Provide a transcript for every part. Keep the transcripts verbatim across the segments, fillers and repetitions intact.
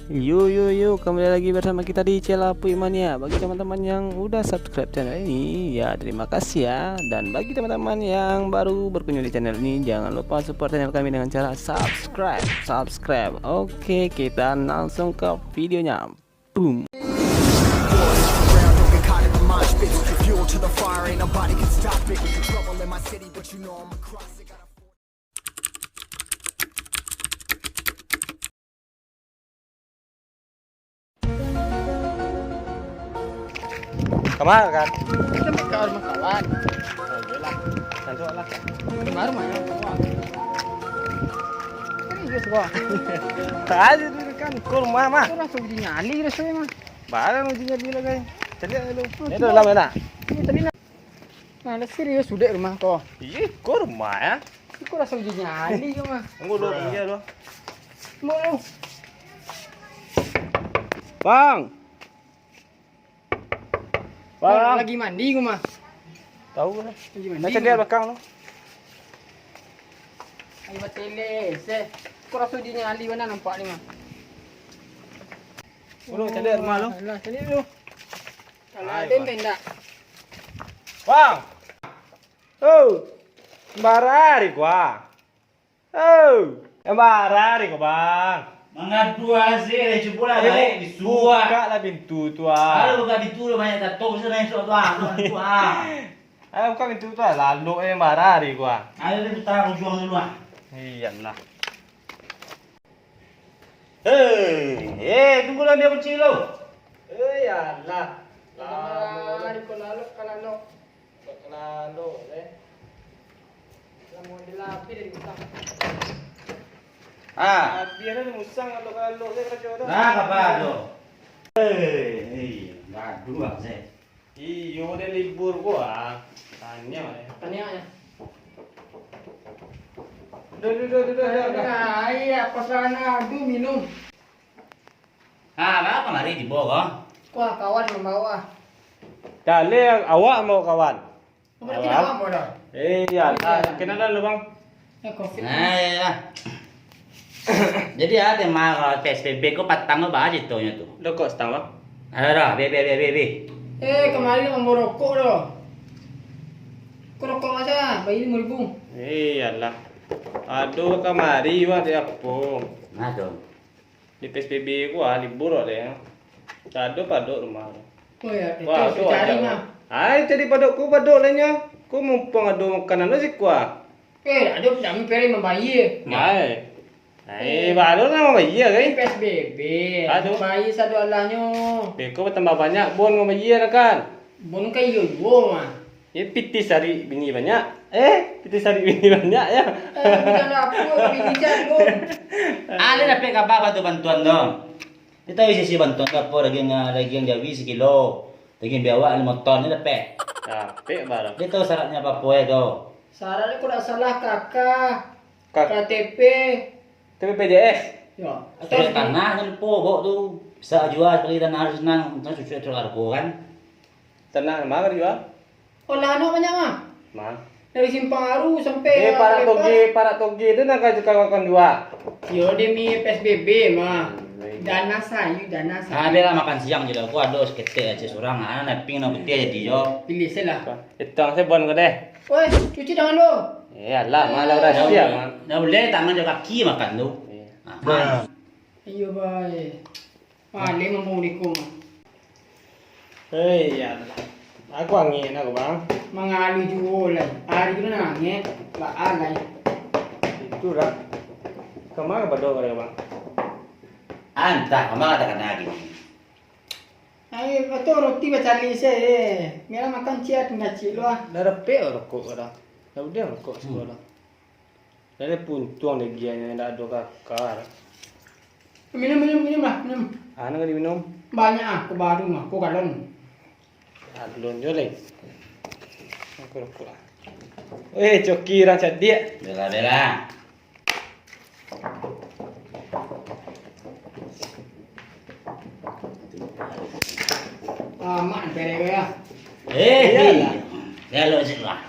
Yo yo yo, kembali lagi bersama kita di Celapuik Mania. Bagi teman-teman yang udah subscribe channel ini, ya terima kasih ya. Dan bagi teman-teman yang baru berkunjung di channel ini, jangan lupa support channel kami dengan cara subscribe, subscribe. Oke, kita langsung ke videonya. Boom. Kamari kan? Kita buka rumah kawan. Alhamdulillah. Santuak lah. Kamari rumah kawan. Serius, Bang? Tadi tu kan ke rumah mah. Kau rasa uji nyali rasanya mah. Barang uji nyali lah, guys. Cari dulu. Ini dalam ya nak? Ini tadi nak. Nah, lah serius sudah rumah kau. Iya, kau rumah ya. Kau rasa uji nyali kau mah. Tunggu dulu, tunggu dulu. Tunggu dulu. Bang. Bang. Lagi mandi kau mah. Tahu lah. Lagi mandi. Nak cari kau. Belakang tu. Ayo batele, seh. Kau rasa uji nyali mana nampak ni mah. Dulu cari rumah tu. Alah, sini dulu. Kalau ada main tak? Bang. Oh. Bara hari gua. Oh. Bara hari gua, Bang. Mangadu aja, cubolah baik, disuak. Buka lah pintu tu, ah. Kalau buka pintu, banyak tato, bisa naik suak tu, ah. Buka pintu tu, ah. Ayo buka pintu tu, ah. Lalu, eh, bara hari gua. Ayo, dia putar ujung dulu, ah. Iyalah. Hei, eh, tunggulah dia kunci lo. Eh, ya Allah. Lama hari kau lalok, kau lalok. Kau lalok, eh. Lama dia lapih dari utang. Ah. Habis dah musang lalok-lalok, eh, kacau dah. Nah, apa tu? Eh, eh, gaduh lah, Zek. Iyo, dek libur ko, ah. Tanya, eh. Tanya, ya. Duh, duh, duh, duh, duh, duh, duh. Nah, iya, pas sana, aduh, minum. Ah, apa kamari tibo ko? Wah, kawan mambawa. Jaleh awak mambawa kawan. Awak. Awak. Eh, iya, ah, kenalan lu, Bang. Eh, covid. Nah, iya. Jadi, ah, tema P S B B ko patang ko, baa caritonyo tu? Rokok satang, Bang. Alah, be, be, be, be, be. Eh, kamari mambawa rokok doh. Ko rokok aja, bayia limo ribu. Iyalah. Aduh, kamari, wak, di apo? Nah, tu. Di P S B B ko, ah, libur wak deh. Dak ado padok rumah. Oh, ya, wah, itu cari, Bang. Ai, cari padok ko, padok lah nyo. Ko mumpung ado makanan lo siko, ah. Eh, ado kami pere mambayia. Mai. Ai, baru lah mambayia, kan? P S B B. Aduh. Mambayia sado alahnyo. Beko batambah banyak bon mambayia lah, kan? Bon kan iyo juo, mah. Ya, pitih sari bini banyak. Eh, pitih sari bini banyak, ya. Eh, bukan apo, bini jalun. Alai dapek kaba bantu-bantuan tu? Dia tahu isi-isi bantuan tu apo, dagiang, dagiang jawi sakilo, dagiang biawak limo ton, dia dapek. Dapek, Bang. Dia tahu syaratnyo apo-apo, ya, tu? Syaratnyo, kalau dak salah, K K, K-, K T P. T P P J S. Yo, atau surat tanah, jan lupo, bawa tu. Bisa jua sakali tanah harus senang, untuang cucuk-cucuk hargo, kan. Tanah ma ka dijual? Oh, lah, anak banyak, mah. Ma? Dari Simpang Aru sampai, eh, parak toge, parak toge tu nan ka, ka, ka jua. Yo, demi P S B B, mah. Hmm, baik. Dana sayu, dana sayu. Ah, bialah makan siang je lah. Aku ado saketek aja surang. Ah, naping nan putiah jadi yo. Pilih se lah. Itang se bon ko deh. Woi, cuci tangan lu. Eh, alah, malah udah siap, mah. Dah boleh tangan jo kaki makan tu. Iya. Ah, man. Iyo, bae. Maleh mambawa iko mah. Hei, ya Allah. Aku angin aku, Bang. Mangalu juo lai. Ari tu nan angin, baa lai. Itulah. Kama ka padok ka, Bang? Antah, kama ka takana lagi. Ai, batua roti bacali se, eh. Mila makan ciek, tingga ciek lu, ah. Dah dapek rokok ko dah. Dah udah rokok siko dah. Dari puntuang dek dia nyo indak ado kaka. Minum, minum, minum lah, minum. Ah, nan ka diminum? Banyak ah, ko baru mah, ko galon. Galon jo lai. Aku rokok lah. Eh, coki urang cadiak. Bela, bela. Amak, perek ko ya. Eh, iyalah. Lalok siko lah.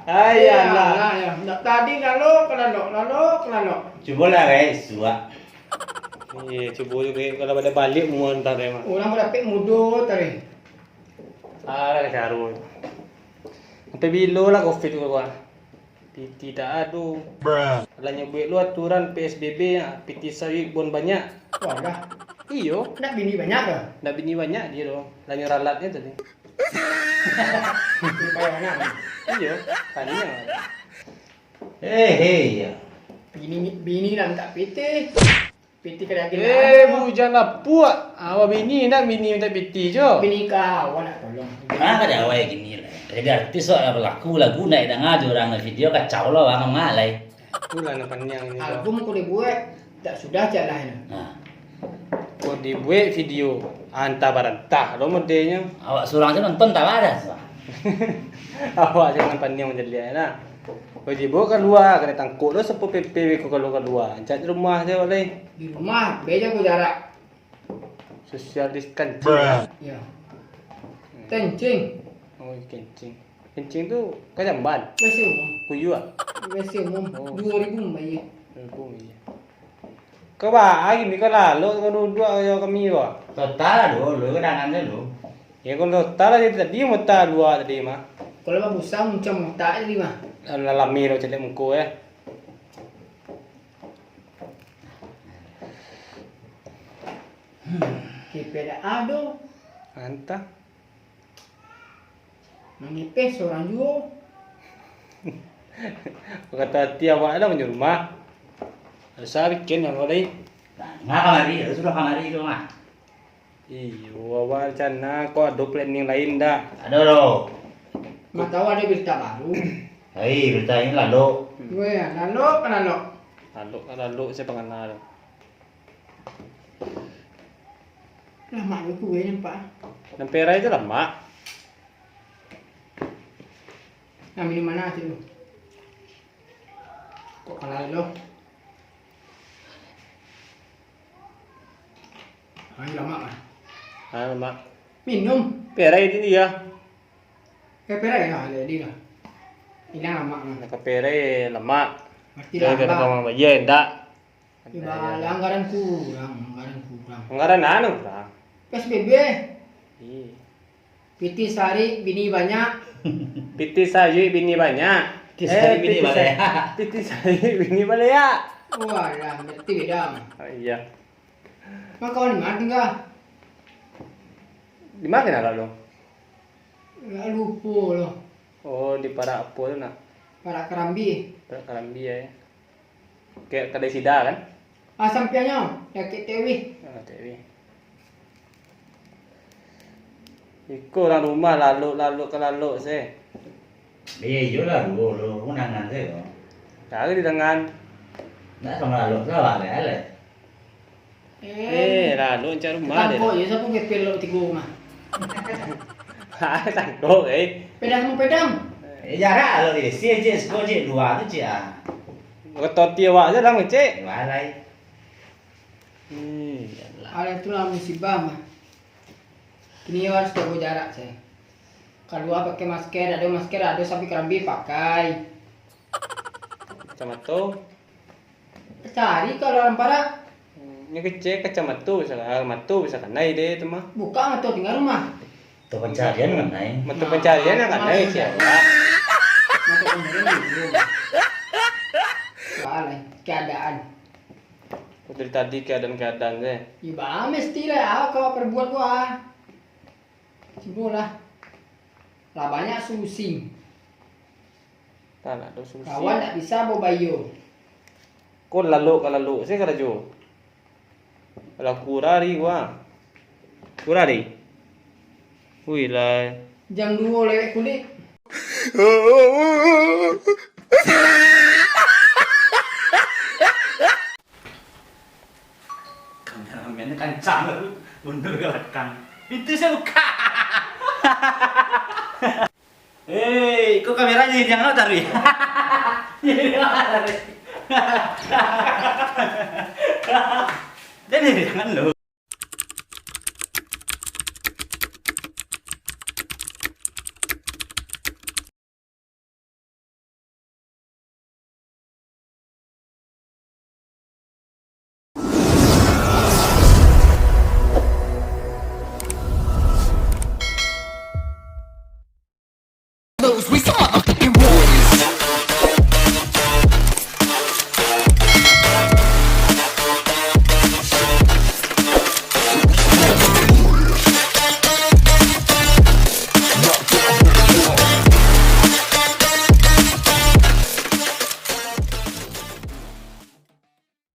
Ai, iyalah. Iyalah, ya. Ndak tadi lalok, lalok, lalok, lalok. Cubolah, guys, suak. Iyo, cubo juo kalau baliak-baliak umua antah deh, Mak. Urang badapek mudo tadi. Alah, kacaro. Sampai bilo lah covid ko, Mak? Piti tak ado. Lah nyo buek lu aturan P S B B, ah, piti sawik bon banyak. Walah. Iyo. Nak bini banyak ke? Nak bini banyak dio tu. Lah nyo ralatnyo tadi. Iyo, tanya. Eh, hei, ya. Bini, bini lah mintak piti. Piti ka diagiah. Eh, bujang lapuak. Awak bini nak bini mintak piti jo. Bini ka awak nak tolong. Ah, kada awak kini lah. Jadi artis awak lah balaku lagu nak danga jo urang video kacau lah urang malai. Itulah nak paniang ni. Album ko dibuek, tak sudah jalan. Nah. Ko dibuek video, antah barantah lo modelnyo. Awak surang se nonton tak ada. Awak jangan paniang macam dia nah. Ko dibaok kalua, kanai tangkok lo sapo P P ko kalau kalua. Ancak di rumah se awak lai. Di rumah, be jago jarak. Social distancing. Yo. Kencing. Oh, kencing. Kencing tu ka jamban? W C umum. Kuyuak? W C umum. Oh. Duo ribu mambayia. Duo ribu mambayia. Kau ba, ari ni kau lalok kau duduak jo kami ko? Total lah dulu, kau dangan dulu. Yo, kalau total lah dari tadi, mota lua tadi mah. Kalau babusang, macam mota tadi mah. Lah lami lo caliak muko, eh. Hmm, K P dak ado. Antah. Mangepeh surang juo. Bakato ati awak lah manyo rumah. Asa bikin yang kau lai. Nah, kamari, sudah kamari tu mah. Iyo, awak rencana kau ado planning lain dak? Ado lo. Mah tahu ado berita baru. Hei, berita ini lalu. Weh, lalu kan lalu. Lalu kan lalu, saya pangana tu. Lamak jo kue nampak. Nan perai tu lamak. Nah, minum mana tu? Kok kalah lo? Ayo lamak lah. Ah, lamak. Minum. Perai tu dia. Eh, perai lah, jadi lah. Hilang lamak lah. Nak perai lamak. Berarti lambat. Kalau kau bayar, ndak. Ibalah anggaran kurang, anggaran kurang. Anggaran anu kurang? P S B B. Iya. Piti sari bini banyak. Piti sari bini banyak. Piti sari bini baleak. Piti sari bini baleak. Walah, berarti beda. Oh, iya. Mah kawan di mana tinggal? Di mana nak lalu? Lah lupo lo. Oh, di parak apo tu nak? Parak Karambi. Parak Karambi, ya. Kayak kadai sida kan? Ah, sampiangnyo, dakek T W. Ah, T W. Iko urang rumah lalok-lalok ka lalok se. Iyo, iyolah, duo lo, undangan se ko. Cari di tangan. Nak sama lalok salah deh, aleh. Eh, lalok cari rumah deh. Tangkok je, siapa gepel lo tigo rumah? Tangkok, eh. Pedang mau pedang. Eh, jarak lo di sini, cek, siko, cek, dua tu, cek, ah. Ketoti awak je lah, cek. Walai. Hmm, iyalah. Ada tu lah musibah mah. Kini harus jago jarak se. Kalua pakai masker, ado masker, ado sampai Karambi pakai. Kacamato. Cari kalau dalam parak. Hmm, ini kecil kacamato bisa, ah, mato bisa kanai deh tu mah. Buka mato tinggal rumah. Mato pancarian kanai. Mato pancarian yang kanai siapa? Mato pancarian dulu. Soalnya keadaan. Dari tadi keadaan-keadaan deh. Iba mesti lah, ah, kalau perbuat gua. Cubolah. Lah banyak solusi. Tak nak ada solusi. Kawan tak bisa babayo. Kau lalok ka lalok, saya karajo. Kalau kurari gua. Kurari. Wih lah. Jam dua lewat kulik. Kameramen kancang tu, mundur ke belakang. Pintu saya buka. Hei, kok kamera jadi yang taruh ya? Jadi yang taruh. Jadi jangan lo.